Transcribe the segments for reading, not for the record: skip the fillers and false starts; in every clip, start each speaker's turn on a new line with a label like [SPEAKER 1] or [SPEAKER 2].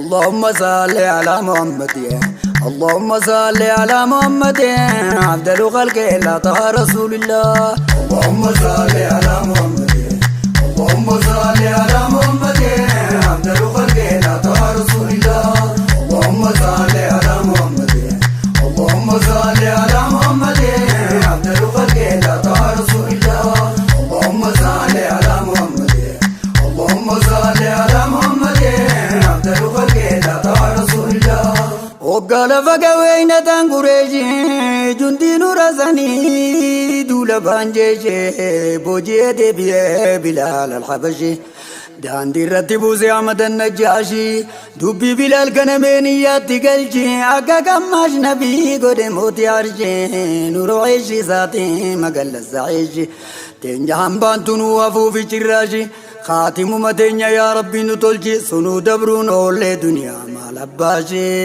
[SPEAKER 1] اللهم صل على محمد، اللهم صل على محمد، أفضل خلق الله طه رسول الله.
[SPEAKER 2] اللهم صل على محمد، اللهم صل على محمد، أفضل خلق الله طه رسول الله. اللهم صل على محمد، اللهم صل على محمد، أفضل خلق الله طه رسول الله. اللهم صل على محمد، اللهم صل على محمد، أفضل خلق الله طه رسول الله.
[SPEAKER 1] Hoggaa lafa gaweeynataan Qureeshii jundii nurasanii duula baanjeeshee booji'ee deebi'ee Bilaal Alhabashi daandii irratti buusee Ahmad Najjaashi dubbii Bilaal kana meeniyyaatti galchi akka gammash nabii godhe mootii arshee nuroo isaatii magallasa eeshi teenya hambaan tunuu hafuufi cirraashi khaatimuma teenya yaa Rabbi nu tolchi sunuu dabruun oollee duniyaa maal abbaashee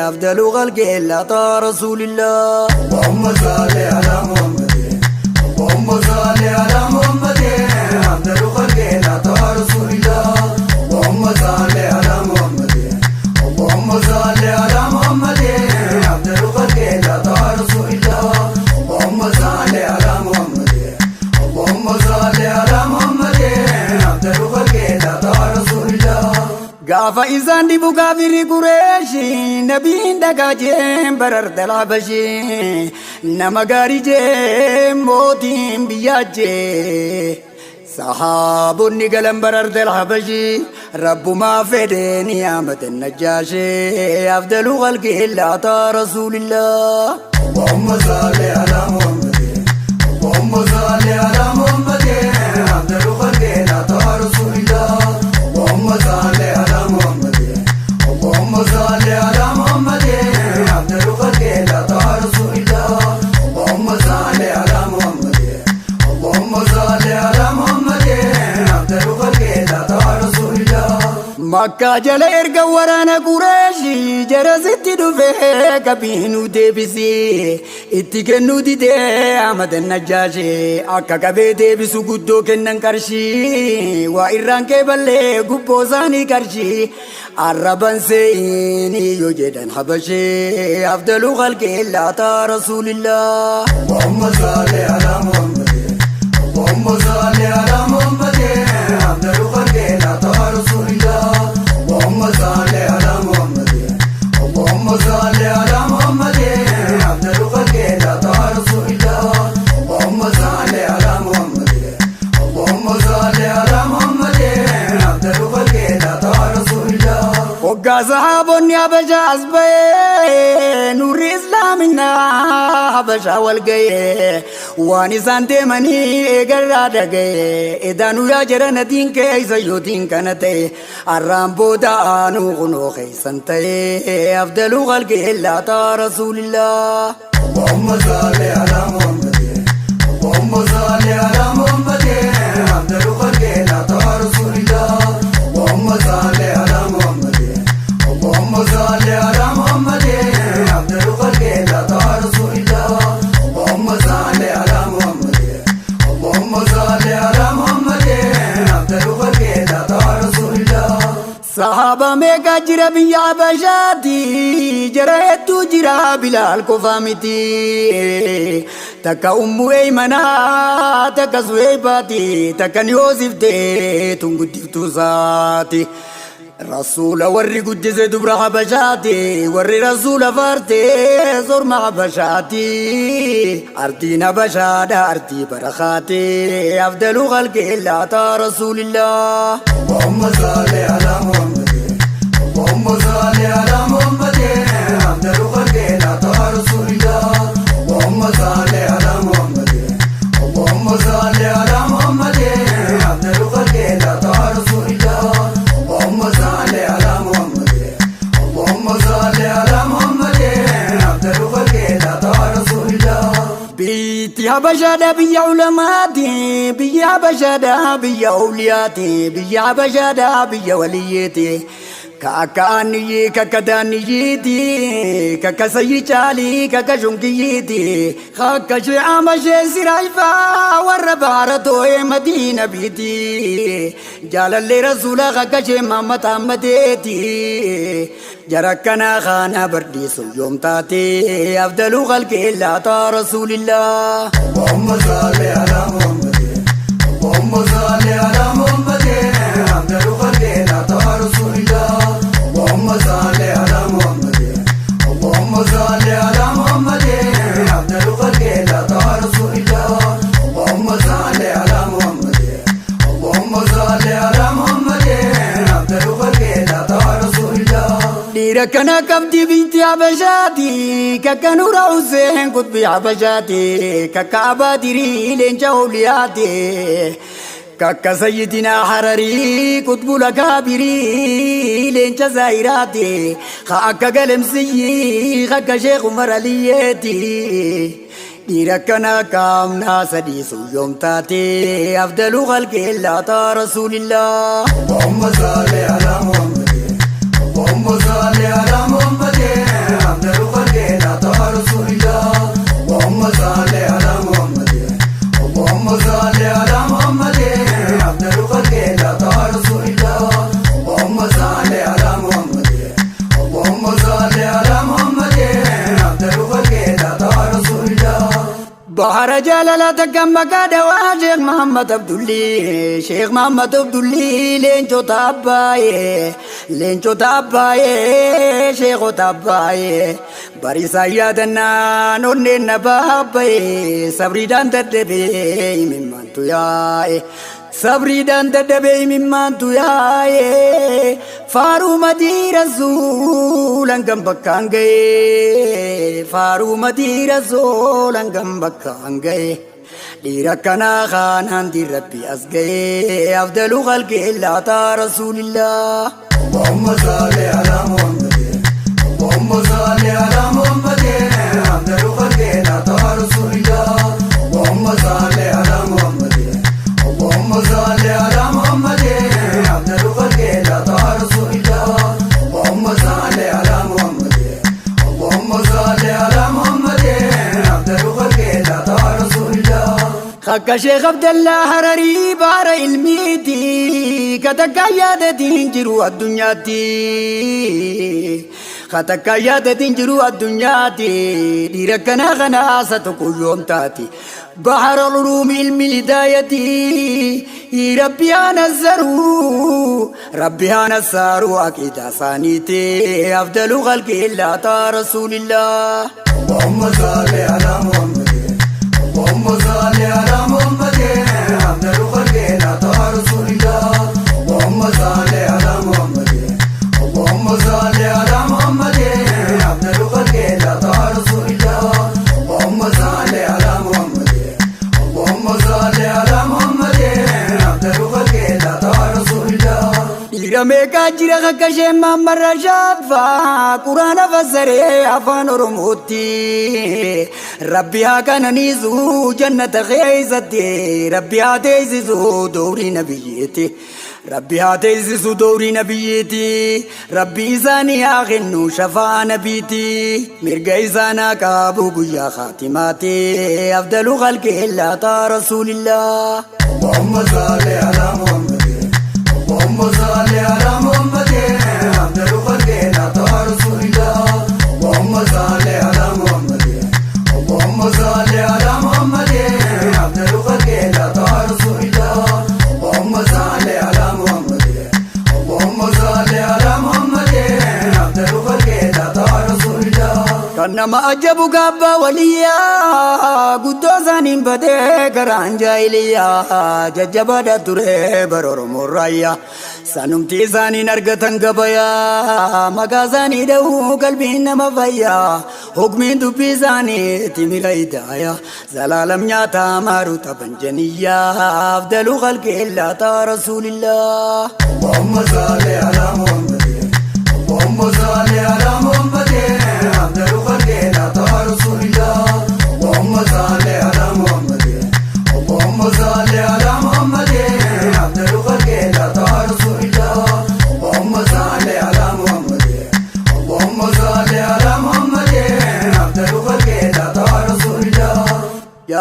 [SPEAKER 1] أفضل خلق الله طه رسول الله.
[SPEAKER 2] اللهم صل على محمد، اللهم صل على محمد، أفضل خلق الله طه رسول الله. اللهم صل على محمد، اللهم صل على محمد، أفضل خلق الله طه رسول الله. اللهم صل على محمد، اللهم صل على محمد، أفضل خلق الله طه رسول الله.
[SPEAKER 1] Gaafa isaan dhibu kaafirri Qureeshi nabiin dhagaa jeen barar dalabashee nama gaarii jeen mootiin biyyaa jee sahaabonni galan barar dalabashii rabbumaa fedheen yaamatan Najjaashee أفضل خلق الله طه رسول الله.
[SPEAKER 2] اللهم صل على محمد، اللهم صل على محمد، أفضل خلق الله طه رسول الله. اللهم صل على محمد، اللهم صل على محمد، أفضل خلق الله طه رسول الله. اللهم صل على محمد، اللهم صل على محمد، أفضل خلق الله طه رسول الله.
[SPEAKER 1] Makkaa jala erga waraana Qureeshii jarasitti dhufee qabiinuu deebisee itti kennuu didee Ahmad Najjaashee akka qabee deebisu guddoo kennan qarshii waa irraan qeeballee gubboo isaanii qarshii arraban seeyinii yoo jedhan Habashee أفضل خلق الله طه رسول الله.
[SPEAKER 2] اللهم صل على محمد، اللهم صل على محمد، أفضل خلق الله طه رسول الله. اللهم صل على محمد، اللهم صل على محمد، أفضل خلق الله طه رسول الله. اللهم صل على محمد، اللهم صل على محمد، أفضل خلق الله طه رسول الله.
[SPEAKER 1] Hoggaa sahaabonni Habashaa as ba'ee nurri islaaminaa Habashaa wal ga'ee waan isaan deemanii eegarraa dhaga'ee edaanuu yaa jara diin keessa yoo diin kana ta'e arraan booda aanuu kunoo keeysan ta'e أفضل خلق الله طه رسول الله.
[SPEAKER 2] اللهم صل على محمد، اللهم صل على محمد، أفضل خلق الله طه رسول الله. اللهم صل على محمد، اللهم صل على محمد، أفضل خلق الله طه رسول الله. اللهم صل على محمد، اللهم صل على محمد، أفضل خلق الله طه رسول الله.
[SPEAKER 1] Sahaaba meeqa jira biyya Habashaati? Jara hedduu jira, Bilaal qofaa miti. Takka Ummu Eeymanaa, takka Suheybaati, takka ni hoosiftee tun guddiftuu isaati. Rasuula warri guddise dubra Habashaati, warri rasuula faartee sorma Habashaati. Ardiin Habashaadha ardii barakaati أفضل خلق الله طه رسول الله.
[SPEAKER 2] اللهم صل على محمد، اللهم صل على محمد، أفضل خلق الله طه رسول الله. اللهم صل على محمد، اللهم صل على محمد، أفضل خلق الله طه رسول الله. اللهم صل على محمد، اللهم صل على محمد، أفضل خلق الله طه رسول الله.
[SPEAKER 1] Biyyi Habashaadha biyya ulamaati, biyya Habashaadha biyya awliyaati, biyya Habashaadha biyya waliyyeeti. Ka akka aanniyyii kakka daanniyyiiti kakka sayyi caalii kakka shunkiyyiiti kakka shi'aama shee siraayfaa warra baara too'ee madiina biiti jaalallee rasuula kakka shee maamata ammateeti jara akkanaa kaana bardiisu yoom taate afdaluu khalqii laataa rasuulillah.
[SPEAKER 2] اللهم صل على محمد اللهم صل على محمد أفضل خلق الله رسول الله اللهم صل على محمد اللهم صل على محمد أفضل خلق الله رسول الله اللهم صل على محمد اللهم صل على محمد أفضل خلق الله رسول الله.
[SPEAKER 1] Dhiira kana qabdi binti Habashaati kakka Nuura Hussein qutbii Habashaati kakka Abaadirii leenca Awliyaati kakka Sayyidinaa Hararii qutbul Akaabirii leenca Zaahiraati ka akka Galemsiyyi kakka Sheekh Umar Aliyyeeti. Dhiira kana qaamnaa sadiisu yoom taate afdaluu khalqii laataa rasuulillah.
[SPEAKER 2] اللهم صل على محمد اللهم صل على محمد أفضل خلق الله رسول الله اللهم صل على محمد اللهم صل على محمد أفضل خلق الله رسول الله اللهم صل على محمد اللهم صل على محمد أفضل خلق الله رسول الله.
[SPEAKER 1] Bahara jaalala takka maqaa dawaa Sheekh Muhammad Abdulli Sheekh Muhammad Abdulli leencota abbaayee leencota abbaayee sheekota abbaayee bariisaa yaadannaan onneen na baabbayee sabriidhaan dadhabee imimmaantu yaa'e sabriidhaan dadhabee imimmaantu yaa'e faaruu madii rasuulan gan bakkaan ga'e faaruu madii rasuulan gan bakkaan ga'e dhiira akkanaa kaanaan rabbi as ga'e afdaluu khalqii laataa rasuulillah.
[SPEAKER 2] اللهم صل على محمد اللهم صل على محمد أفضل خلق الله رسول الله اللهم صل على محمد اللهم صل على محمد أفضل خلق الله رسول الله اللهم صل على محمد اللهم صل على محمد أفضل خلق الله رسول الله.
[SPEAKER 1] Akka Sheekh Abdallaa Hararii baara ilmiiti katakka yaadatiin jiru addunyaatti. Katakka yaadatiin jiru addunyaatti dhiira kana kanaasa tokko yoom taati. Bahara ulumi ilmi hidaayati rabbi haa nazzaru rabbi haa nassaaru aqiidaa isaaniiti afdalu khalqi laataa rasuulillah.
[SPEAKER 2] اللهم صل على محمد اللهم صل على محمد أفضل خلق الله رسول الله اللهم صل على محمد اللهم صل على محمد أفضل خلق الله رسول الله اللهم صل على محمد اللهم صل على محمد أفضل خلق الله رسول الله.
[SPEAKER 1] Dhiira meeqaa jira akka isheen Maamman Rashaad faa quraana fassaree afaan Oromootti. Rabbi haa qananiisu jannata keessatti Rabbi haa teessisu doorii nabiyyeetti. Rabbi haa teessisu doorii nabiyyeetti. Rabbi isaanii haa kennu shafaa nabiiti. Mirga isaanaa qabu guyyaa khaatimaati. Afdalu khalqii laataa rasuulillah.
[SPEAKER 2] اللهم صل على محمد اللهم صل على محمد أفضل خلق الله رسول الله اللهم صل على محمد اللهم صل على محمد أفضل خلق الله رسول الله اللهم صل على محمد اللهم صل على محمد أفضل خلق الله رسول الله.
[SPEAKER 1] Kan nama ajabu gaabbaa waliyyaa guddoo isaaniin badee karaan jaahiliyyaa jajjabaadha ture bara Oromoo raayyaa sanumti isaaniin argatan gabayaa maqaa isaanii dha'uu qalbiin nama fayyaa hukmiin dubbii isaanii timira hidaayaa zalaalam nyaataa maaru taphan janiyyaa afdalu khalqii laataa rasuulillah.
[SPEAKER 2] اللهم صل على محمد اللهم صل على محمد أفضل خلق الله رسول الله اللهم صل على محمد اللهم صل على محمد أفضل خلق الله رسول الله اللهم صل على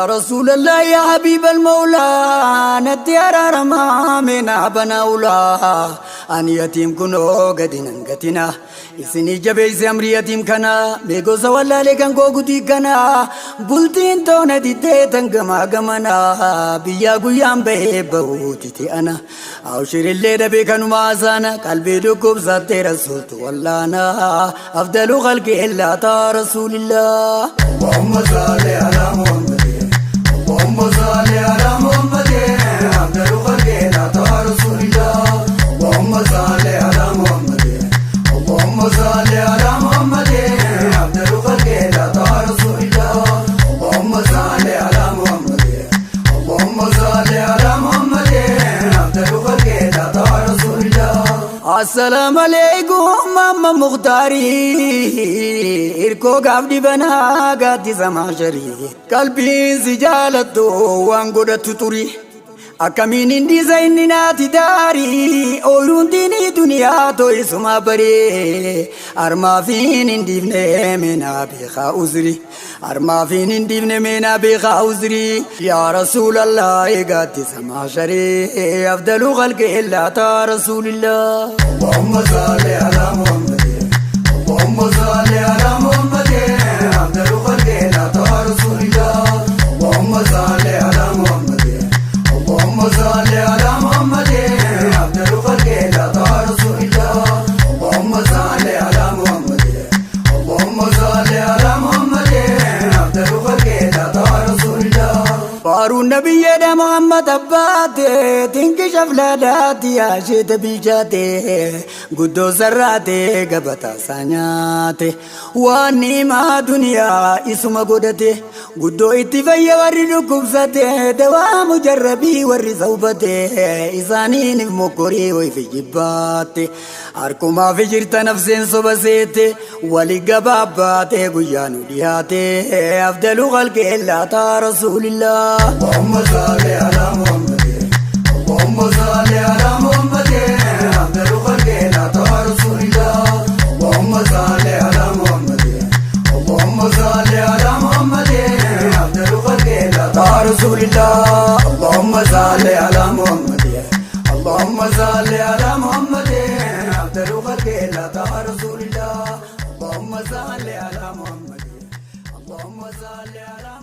[SPEAKER 1] Yaa Rasuulallah yaa Habiibal Mawlaa natti araaramaa mee naa banaa ulaa ani yatiim kunoo gadi nan gatina isinii jabeeyse amrii yatiim kana mee gosa wallaalee kan koo gutii kana bultiin toona diddee tan gamaa gamana biyyaa guyyaan bahee bahuuti te'ana awshirillee dhabee kanuma asaana qalbii dhukkubsattee rasuultu wallaana afdalu khalqi illaa taa rasuulillah.
[SPEAKER 2] اللهم صل على محمد اللهم صل على محمد أفضل خلق الله رسول الله اللهم صل على محمد اللهم صل على محمد أفضل خلق الله رسول الله اللهم صل على محمد اللهم صل على محمد أفضل خلق الله رسول الله.
[SPEAKER 1] Assalaamu alaikum amma Muktaarii irkoo gaaf dhibanaa gaaddisa maasharii qalbiin si jaalattu waan godhattu turi akkamiin hindi isa inni naati daarii ooyiruun diinii duniyaa too'isuma baree armaafiin hin dhiifne meenaa beekaa uzri armaafiin hin dhiifne meenaa beekaa uzri yaa rasuulallah gaaddisa maasharii afdalu khalqi illaa taa rasuulillah.
[SPEAKER 2] اللهم صل على محمد اللهم صل على محمد أفضل خلق الله رسول الله اللهم صل على محمد اللهم صل على محمد أفضل خلق الله رسول الله اللهم صل على محمد اللهم صل على محمد أفضل خلق الله رسول الله.
[SPEAKER 1] Faaruun nabiyyeedha Muhammad abbaate tinki shaflaadhaati yaasheeta bilchaate guddoo sarraate gabataa isaa nyaate waan ni'imaa duniyaa isuma godhate guddoo itti fayya warri dhukkubsate dawaa mujarrabii warri sawbate isaaniinif mokkorii wayfi jibbaate harkumaaf jirta nafseen soba seete wali gabaabbaate guyyaa nu dhiyaate afdalu khalqi illaa taa rasuulillah.
[SPEAKER 2] اللهم صل على محمد اللهم صل على محمد أفضل خلق الله رسول الله اللهم صل على محمد اللهم صل على محمد أفضل خلق الله
[SPEAKER 1] رسول الله.
[SPEAKER 2] اللهم صل على محمد اللهم صل على محمد أفضل خلق الله رسول الله اللهم صل على محمد اللهم صل على